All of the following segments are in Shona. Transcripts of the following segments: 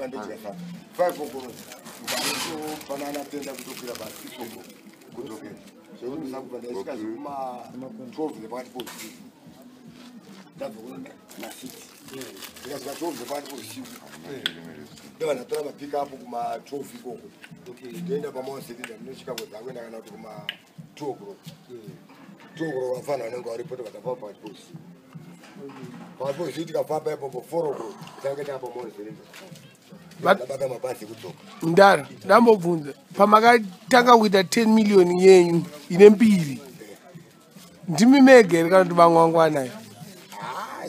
Ndodya sadza 5 o'clock, panana tenda kutokwira pa 6 o'clock kudzokera, zvekuti ndisakubva ndaisvika zvekuma 12 dzepakati pousiku. Ndabva kuno na6, ndikasvika 12 dzepakati pousiku, ndobva ndatora mapikapu kuma 12 ikoko, ndoenda pamaosetinda, ndinosvika kodzakuenda kana kuti kuma 2 o'clock. 2 o'clock vafana vanenge varipo, tobva tafamba pakati pousiku. Pakati pousiku tikafamba ipopo, 4 o'clock tange tapaMount Serena, ndabata mabhazi ekudzoka. Ndara ndambobvunza, pamakatanga kuita 10 million yenyu ine mbiri, ndimi mega here kana kuti vamwe vangwanayo?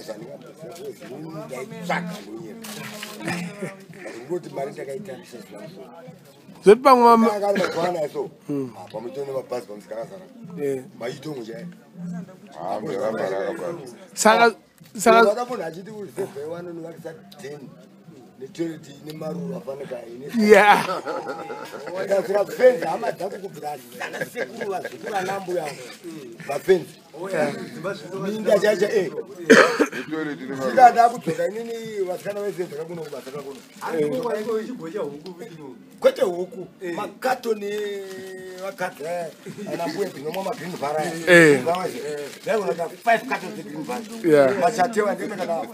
Zvandingamboziva, ndaitsvaga ndonyera ngoti mari ndakaitambisa zvinazvo. Zoti pamwe akari mazuva anaya so pamuito nemabhazi pamusika akazara maitongo chaiyo. Saka Vakafona achiti reserve vanonovakisa 10 netoilet nemaruru afanika. Ndasira fenzi, hama dzangu kubvira ana sekuru, vazukuru, ana mbuya, vafenzi minda chaicha e ndikada kudzoka inini, vasikana vaisenza kakuno kubasa kakuno, kwete huku, makatoni vakadzi ana mbuya dzinomwa magreen vara. Ndaigona kuita five cartons egreen vara. Machatewa ndine kana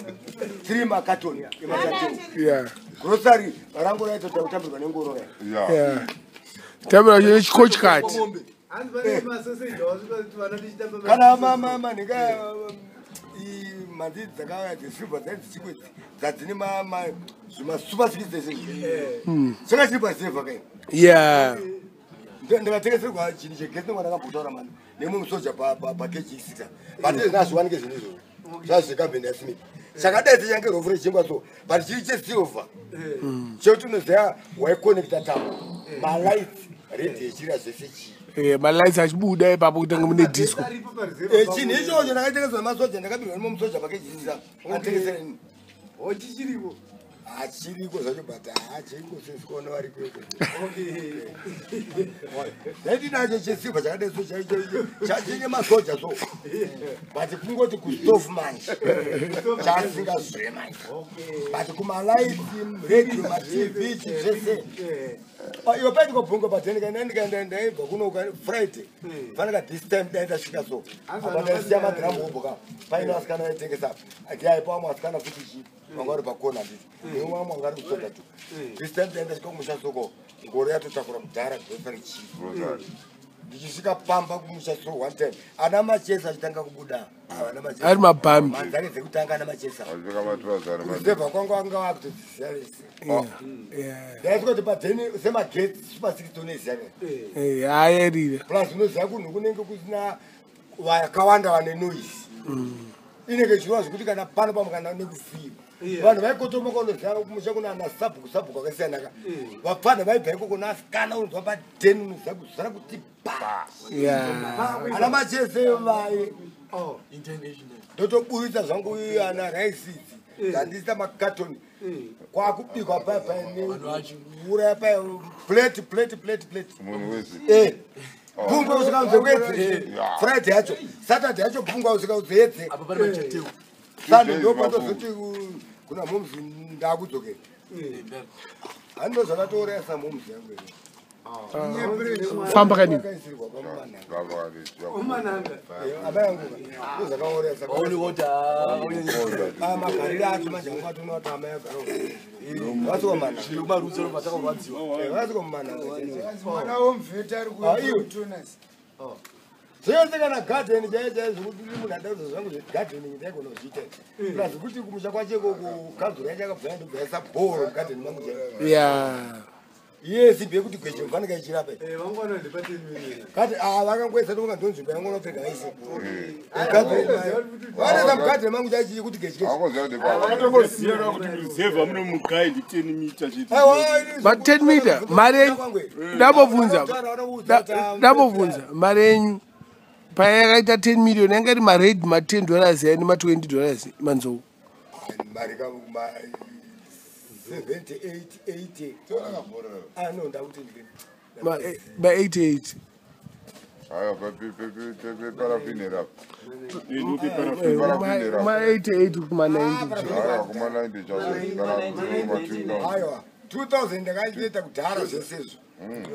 three makatoni emachatewa. Grocery rangu raitota kutambirwa nengoro raya. Yeah, tambira nechikochikati. Kana manhinga mhanzi dzakauya dzesilver dzai dzichikwe dzadzine zvimasuper six dzese, changa chiri pasilver kai. Ndikatengeserwa chinhu chegesi nemwana akambotaura mani nemumwe musoja pakeji 6, but zvazviwanike zvinhu izvozvo zvazvekambeni yaSmith chakadai sechange rofu rechingwa so, but chiri chesilver, chekuti unoziva waikonekta tambo, malights, radio yechira, zvese chii. Malights achibuda ipapo kutange mune disco. Chinhu ichocho ndakatengeswa nemasoja, ndakabirwa nemumwe musoja pakeji 6 antengesera ini. Ochichiriko? Hachiriko zvacho, but hachingosesikuona variko iko. Ndaiti nacho chesilver chakadai so, chachine masoja so, but kungoti kustofu manje chasingazwe manje, but kumalights, radio, matv, chizvese. Iwe paitiko bhunga padheni kaenda, ndikaenda, ndaibva kuno Friday, fanika this time dai ndasvika so apa, ndaisiya madhiramu hobho paine vasikana vaitengesa, atiaipa vamwe vasikana futi chi vanga vari pakona, handiti nemwe vamwe vanga vari kusoja tu. This time dai ndasvika kumusha soko, ngoro yatotakura kudhara grocery chii. Ndichisvika pamba kumusha so, one time ana machesa achitanga kubuda, ana machesa. Ari mabhambi. Mhanzi dzake dzekutanga, ana machesa, kuruzevha kwanga vanga vakutodziziva vese. Ndaiswa kuti padheni semagetsi super six tonoiziva. Ayerire. Plus unoziva kunhu kunenge kusina vakawanda vane noise, inenge ichirova zvekuti kana pano pamwe kana nekufima vanhu vaikotomoka. Unoziva kumusha kuna ana sabhuku, sabhuku akasiyana ka, vapfana vaibva ikoko nasikana, unonzwa padheni, unoziva kuzara kuti pa ana machese vai. Ndotoburitsa zvangu ana raisi idzi dzandiisa makatoni, kwakubikwa paya paya neuraya paya, plate, plate, plate, plate. Munhu wese. Pungwe usikaudze kwedze Friday yacho, Saturday yacho pungwa usikaudze yedze. Apa pane machatewu. Sunday ndopatozoti kuna momzi ndakudzokera, hando zvakatouraya samomzi yangu ino. Famba kanini. Akaisirwa pamumananga. Umananga. Amai yangu ndozvakauraya. Waoneka kuti Magariro acho manje anga atoona kuti amai agara vasiko mananga. Marudzi anobva takarwadziwa. Vasiko mumananga. Mwana womuvheti ari Ah, iwe. kutunas. Zvese kana gadheni chaiyo chaiyo, zvekuti munhu adaudza zvangu zvegadheni ndaigona kuzviita, plus kuti kumusha kwacho ikoko kanzuro yacho yakabva yandobva yaisa bhoro mugadheni mangu chaiyo. Iye simbi yekuti gweje mufanika ichirapa. Vangwana ndepateni. Kati vakangoisa tonga ndonzvimbo yangu unopfeka vaise vanoisa mugadheni mangu chaichi yekuti geje geje. Vakatongoziva ka kuti reserve mune mugaidi 10 mita chete. Ma 10 meter, mari yenyu ndambobvunza, ndambobvunza mari yenyu payakaita 10 million yanga iri mared ma10 dollars yani ma20 dollars manzou? Mari ka ma 78, 80, ah no, ndakuti ndini. Ma 88. Aiwa, peparafini rapo. Ma 88 kuma 90. Aiwa, kuma 90 chazo kana kuma 2000. Aiwa, 2000 ndakaita kudhara zvese izvo.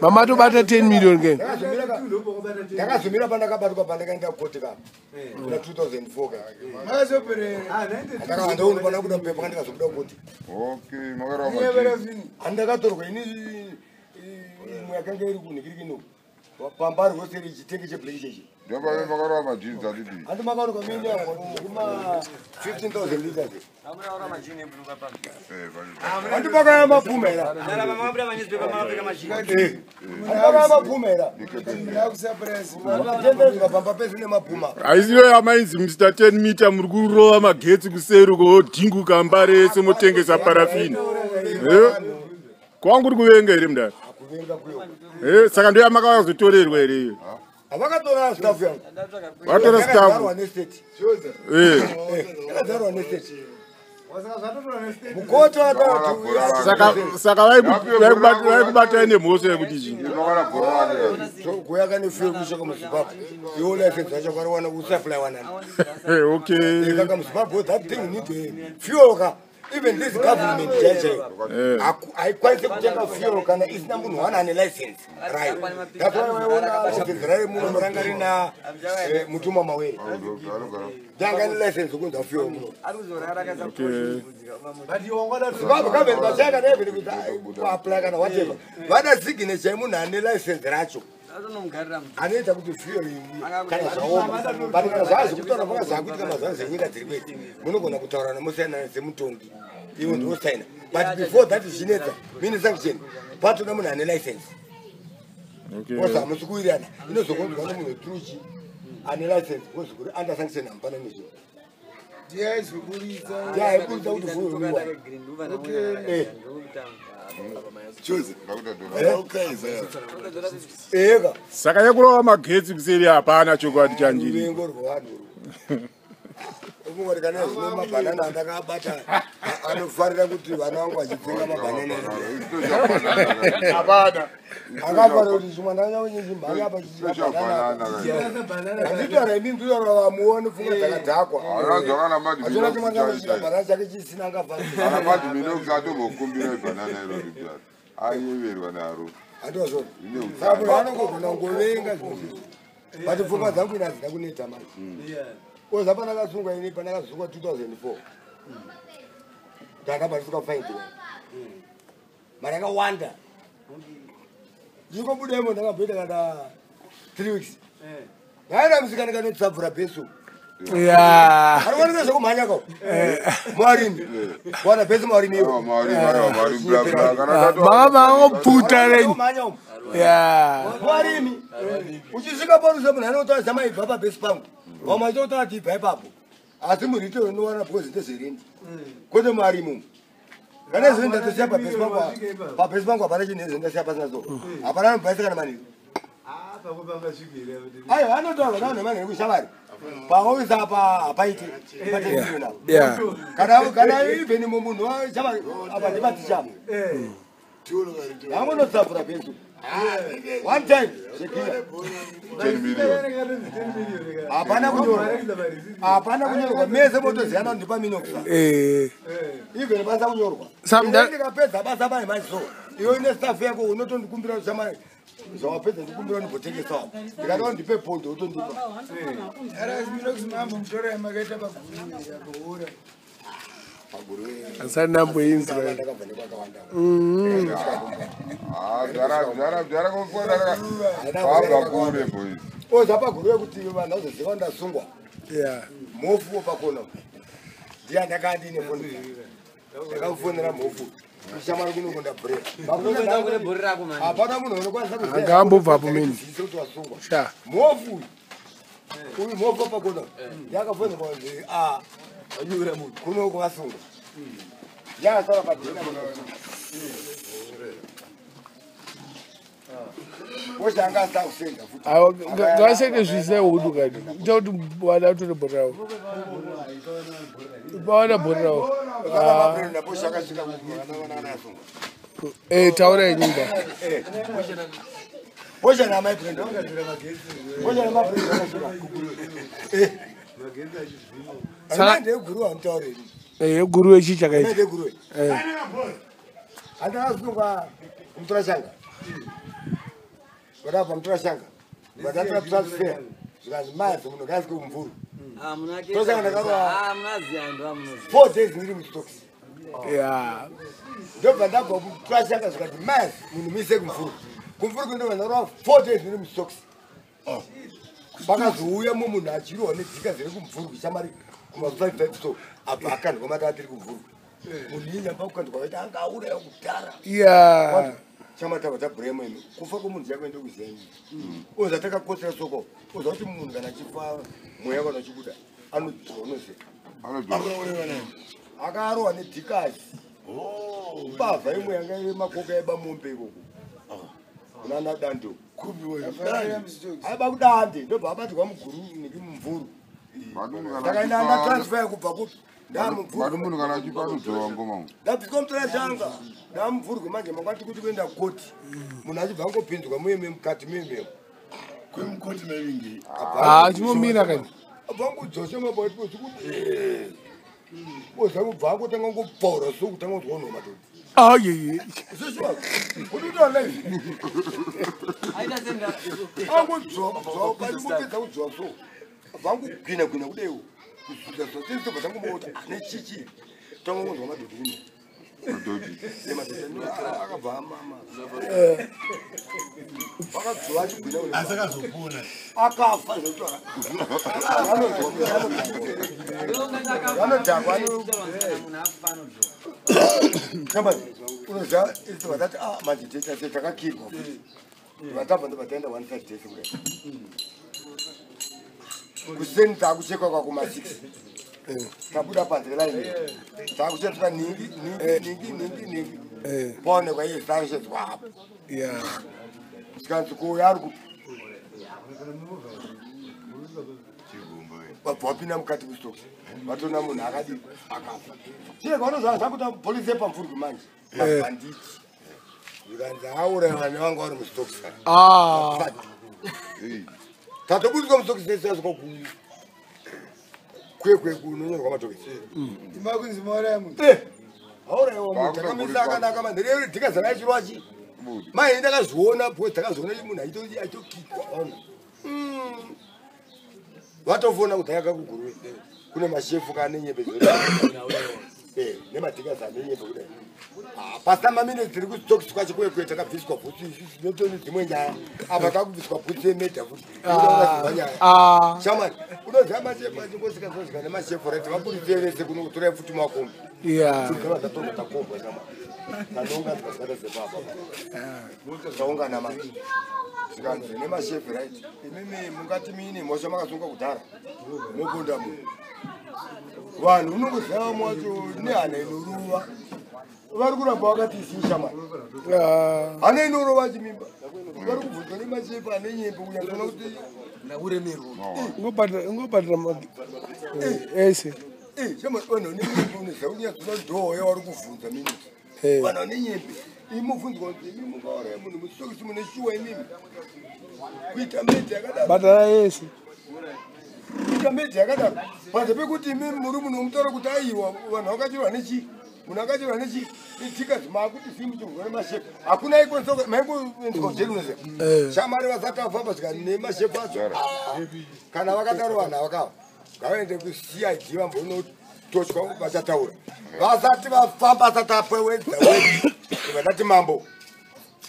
Mamatobata 10 million ke? Ndakazomira pandakabatwa, pandakaenda kukoti ka kuna 2004 ka. Ndakaandaunopana kuda mupepa kandikazobuda kukoti. Okay, makarova majini. Handakatorwa ini, imwe yakanga iri kunhikirikino pambari rwose chitenge cheblack chechi. Ndopave makarova majini andidi. Handi makaonekwa mine kuma 15,000 liters. Handi pakaya mapumera, handi pakaya mapumera tendezvikapamba pese nemapuma. Haisiyo yamainzi Mr 10 meter, muri kurova magetsi kuseri kodhinguka mbare yese, motengesa parafini? Eh? Kwangu uri kuvenga here, mudara? Kuvenga kuyo. Eh, saka ndo yamakavazotorerwa here iyo? Havakatora staff yangu. Vatora staff? Yakadzarwa nestate. Eh. Yakadzarwa nestate mukoti. Saka vaikubatai nemhosva yekuti chii? Makara bhora rake. Kuyaka nefuel kusvika muZimbabwe, iwo license yacho kwariwana usupply wanani. Eh, okay. Kaka muZimbabwe that thing need fuel ka. Even this government chaichaiyo haikwanisi kutenga fuel kana isina munhu wana ane license rayo. That's why waiona license rayo muno ranga rina Mutumwa Mawere. Anogara. Ndanga ine license kunza fuel muno. Okay. Zimbabwe government pachaka neven kuapply kana whatever, vada signature yemunhu ane license racho anoita kuti fuel iyi kana zvaoma. But kana zvaa zvekutaura panga zvakuitika mazuva zvenyika dziri kweti, munogona kutaura namusaina semutongi, iwo ndinosaina. But before that zvinetsa mini sanction, patoda munhu ane license. Because hamusi kuwirirana, inozokonzwa nemunhu truchi ane license, because kuri under sanction hamupana nezvo. Ndiyaizoburitsa. Ndiaiburitsa kuti fuel uiwa. Ndakuta dora. Eka. Saka yekurova magetsi kuseri hapana chokwadi chanjiri? Ruvengo rwevanhu urwu. Ukungoti kana zvino mabhanana andakabata, anofarira kuti vana vangu vachitsenga mabhanana. Hapana. Akafarira kuti chimwe ndanyanyechimhanya apa chichibhanana. Handitaura imi, ndinotaura vamuone pfungwa dzakadhakwa. Achiona chimwe ndanyanyechibhanana chake chisina angafarira. Ana madhiminox atombokumbira ibhanana iro ridhara ayeverwa naro. Handozvona. Ine utano. Saka munhu anongogona kungovenga zvinhu, but pfungwa dzangu ina hadzina kuneta manje. Oza pandakasungwa ini, pandakasungwa 2004, ndakabhatiswa faindi mari yakawanda. Ndingobudemo, ndakamboita kana 3 weeks, ndaenda musikana kanotsabvura bhesu. Arikuoneka zvekumhanya ko muarimi wana bhesi muarimi. Aiwa, mari, aiwa, mari, bla, bla. Kana Mama vangoputa renyu. Kumhanya umu. Varimi uchisvika parusa, munhu anotaura samaibva pabhesi pangu, vamwe vachitotaura kuti ibva ipapo, asi murito unowana because ndezverendi, kwete muarimi umu. Kana izvo ndatosiya pabhesi pangu, pabhesi pangu hapana chinhu izvo ndasiya pasina so hapana anobvaisa kana manheru. Aiwa, anotaura navanhu manheru kushavari paoisa apa hapaiti patenaa. Kana even munhu washavari apa ndipatichamo angonotsapura bhesu one time zvegiya. 10 million. Hapana kunyorwa, hapana kunyorwa, mese motoziyana kuti ndipaminoxa. Even basa kunyorwa. Ndikapedza basa pane manje so iwe ine staff yako unotondikumbira kuti zvawapedza ndikumbira ndimbotengesawo, ndikati ndipe pondo utondipa. Minox mambo mutora yamakaita paguruwe. Asati ndamboinzwa. Ndakabva nekwakawanda. Ah, dhara, dhara, dhara, kukwara. Wabva kure, boys. Oza paguruwe kuti vanhu vazoziva kuti ndasungwa. Mhofu wopakona ndiye andakanga ndiine foni, ndakamufonera mhofu kushamari kunokonda bhurera. Hapana munhu unokwanisa Anga ambobvapo mini. kuziva kuti wasungwa. Sha. Mhofu uyu, uyu mhofu wopakona ndiyakafonera kunzi a kunoko vasungwa, yakasara padhena osha anga asina kusenga futi. Ngavaseke zvise hudu kati ita kuti vana vatore bhora ravo, vawana bhora ravo. Naposha akasvika vana asungwa. Taurai nyumba. Bosha namai Brenda. Bosha namai Brenda akasvika. Magetsi achizvima. Saka ndeguru anotaura ini. Guruwe chii chakaita? Ndeguru. Handakasungwa kumutora shanga. Vadabva mutora shanga. Vadatora transfer. Zvikanzi mazi munhu ngaasvike kumvuru. Tosanga ndakarwa 4 days ndiri mustokisi. Ndobva ndabva kumutora shanga zvikanzi mazi munhu muise kumvuru. Kumvuru kundobva ndarwa 4 days ndiri mustokisi. Pakazouya mumwe munhu achirohwa nedzika dziri kumvuru kuchamari kuma 5 so abva akandwa mata atiri kumvuru. Munhu inyamba kukandwa kaita anga auraya kudhara. Chamatava tabhurema imi kufa kwomunhu chakuenda kuziya imi. Oza takakotsera soko oza kuti munhu kana achifa mweya kana uchibuda anodzwa unoziya. Akarohwa nedhikasi. Mbavha imwe yanga iri makoka yaiba mombe ikoko. Kunana dando. Aiba kudande ndobva abatirwa muguru nekimumvuru. Saka ina ndatransfer kubva kupi? Vati munhu kana achipa anodzova ngoma. Ndabviswa mutora shanga. Ndamuvhurwe manje mangwati kuti kuenda kukoti. Munhu achibva angopinzwa mueme mukati muememo. Kwemukoti maivingi. Chimomira kani. Abva angodzosha mabati posi kuti. Oza kubva angotanga ngopaura so kutanga kunzwa nhoma toti. Ayeye. Zveshuwa. Kuti utaura live. Angodzwa dzwa pachingopedza kudzwa so. Abva angogwina gwina kudaiwo. Kuzuza so tese tangomboota ane chichi. Tanga kunzwa madhodhi ino. Madhodhi. Madhodhi akabva amama. Vakadzwa achigwina kudai. Asi akazopona. Akafa zvekutaura. Vanodhakwa Somebody, unoziva isu vatati manje tese tese takakirwa futi. Vatabva ndobva taenda one side tese kudai. Kuseni takuchekwa kwakuma 6. Tabuda panze line. Takuchekwa ningi ningi ningi ningi ningi. Paonekwa iye takuchekwa apo. Sikanzi kuuya ari kupi? Vabva vapinda mukati mustokisi. Vatona munhu akadi akafa. Chirega vanozva zvakuta polisi yepamvurwi manje. Mabhanditi. Zvikanzi auraya vana vanga vari mustokisi. Tatobudiswa mustokisi tese tasvika kwekwe kunonyorwa matokisi. Imakunzi mauraya munhu. Auraiwa munhu takamisa akanaka manhere dhika dzakachirwa chi. Mai ndakazviona because takazviona munhu achitokikwa ona. Vatofona kuti yakakuguruwe. Kune mashefu kane nyembe dzori. Nemadhikazi ane nyembe kudai. Pasina maminitsi tiri kustokisi kwacho kwekwe takabviswa bhutsu isusu tinotoni dzimwe nyaya. Apa takubviswa bhutsu yemedha futi. Inoona nyaya. Shamwari, unoziva mashefu achingosvika zosvika nemashefu right vaburitse vese kuno kutorai futi makombi. Tibva tatorwa takombwa shamwari. Tanonga tikazvibata zepapa. Taungana manje. Zvikanzi nemashefu right. Imimi mungati mine mhosva makasunga kudhara. Mobunda munhu. Vanhu unongoziva vamwe vacho nehana inorova. Vari kuramba vakati isii shamwari. Hana inorova chimimba. Vari kubvunzwa nemashefu ane nyembe kunyatsoona kuti Ingobhadhara ese. Shamwari vanhu vane nyembe unoziva kunyatsoona kuti ndoo yavari kubvunza miniti. Vanhu vane nyembe. Imubvunzwa kuti imi mungauraya munhu musitokisi mune shuwa imimi. Kuita medhi yakadaro. Bhadhara yese. Kuita medhi yakadaro. Panze pekuti imi muri munomutaura kuti aiwa vanhu vakachirwa nechi. Munhu akachirwa nechi. Itsika makuti sii muchibvunzwa nemashefu. Hakuna ikwanisa maingoendeswa kujeri unoziva. Shamwari vasati vafamba svika nemashefu acho. Kana vakadaro vanhu avakava. Ngavaende kuCID vambonotochwa vachataura. Vasati vafamba asati apwewedza wedza. Vakati mambo.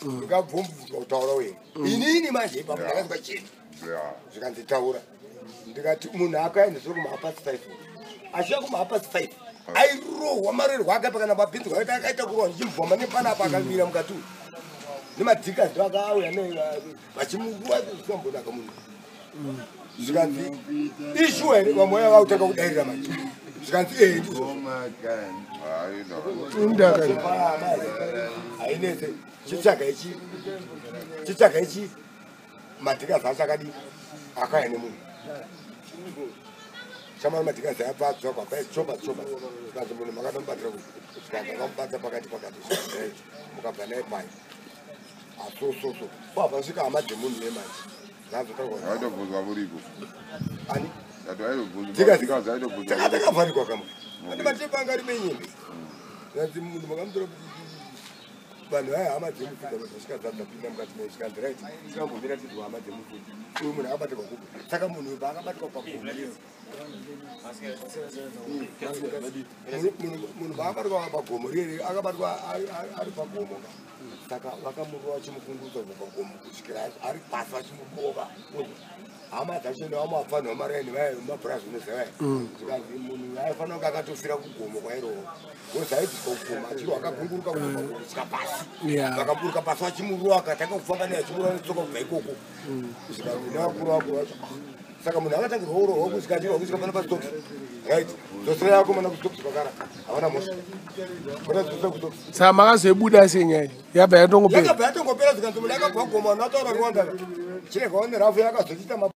Ndikabvumbudzwa kutaura wena. Inini manje ipapo ndakazwa chini. Zvikanzi taura. Ndikati munhu akaendeswa kumahapasi 5. Achiya kumahapasi 5. Airohwa marerwa ake pakana mabhinzi akaita akaita kurohwa ndichimubvoma nepanapa akamira mukati umu. Nemadhikazi akauya vachimuruwa zvisambonaka munhu. Zvikanzi ishuwa here vamwe vaya vakutanga kudairira manje. Zvikanzi ndizvo. Hainetse chitsvaga ichi. Chitsvaga ichi. Madhikazi acho akadii? Akauya nemunhu. Shamwari madhikazi abva adzoka abva chopa chopa. Zvikanzi munhu makatomubatira kuti. Zvikanzi akamubata pakati pakati. Mukabva naye pai. Asososo kwabva svika hama dzemunhu yemanje dzazotaurwa. Vaitobvunzwa muripo. Ani? Ndati vaitobvunzwa. Taka takavharikwa kamwe ane matepa anga ari menyembe. Zvanzi munhu makamutora kuti vanhu vaya hama dzemufudza vazosvika dzadzapinda mukati mai, zvikanzi right, tikambomira tidzwa hama dzemufudza. Uyu munhu akabatirwa kupi? Saka munhu uyu paakabatwa pagomo, munhu paakabatwa pagomo riyeri, akabatwa ari pagomo ka. Saka vakamurova, vachimukungurutsa kubva pagomo kusvikira ari pasi, vachimurova. Hama dzacho nevamwe vapfanhu vamaraini vaya vemabhurazi unoziva vaya. Zvikanzi munhu aifanira kunge akatofira kugomo kwairova, because aibviswa kugomo achirwa, akagunguruka kubva pagomo kusvika pasi. Vakaburuka pasi vachimurova, akatanga kufamba naye achimurova netsoka kubva ikoko. Zvikanzi nevakuru vakuru vacho, "Ah." Saka munhu akatangirwa kurohwa kusvika achirwa kusvika pana paStoks. Right, dzosera yako mana kuStoks kwakara, havana mhosva, vanadzosera kuStoks. Saka makazoibuda senyaya yabva yatongopera? Yakabva yatongopera. Zvikanzi munhu akabva gomo, vanhu vataura Rwanda, chirega one rafu yakazochiita.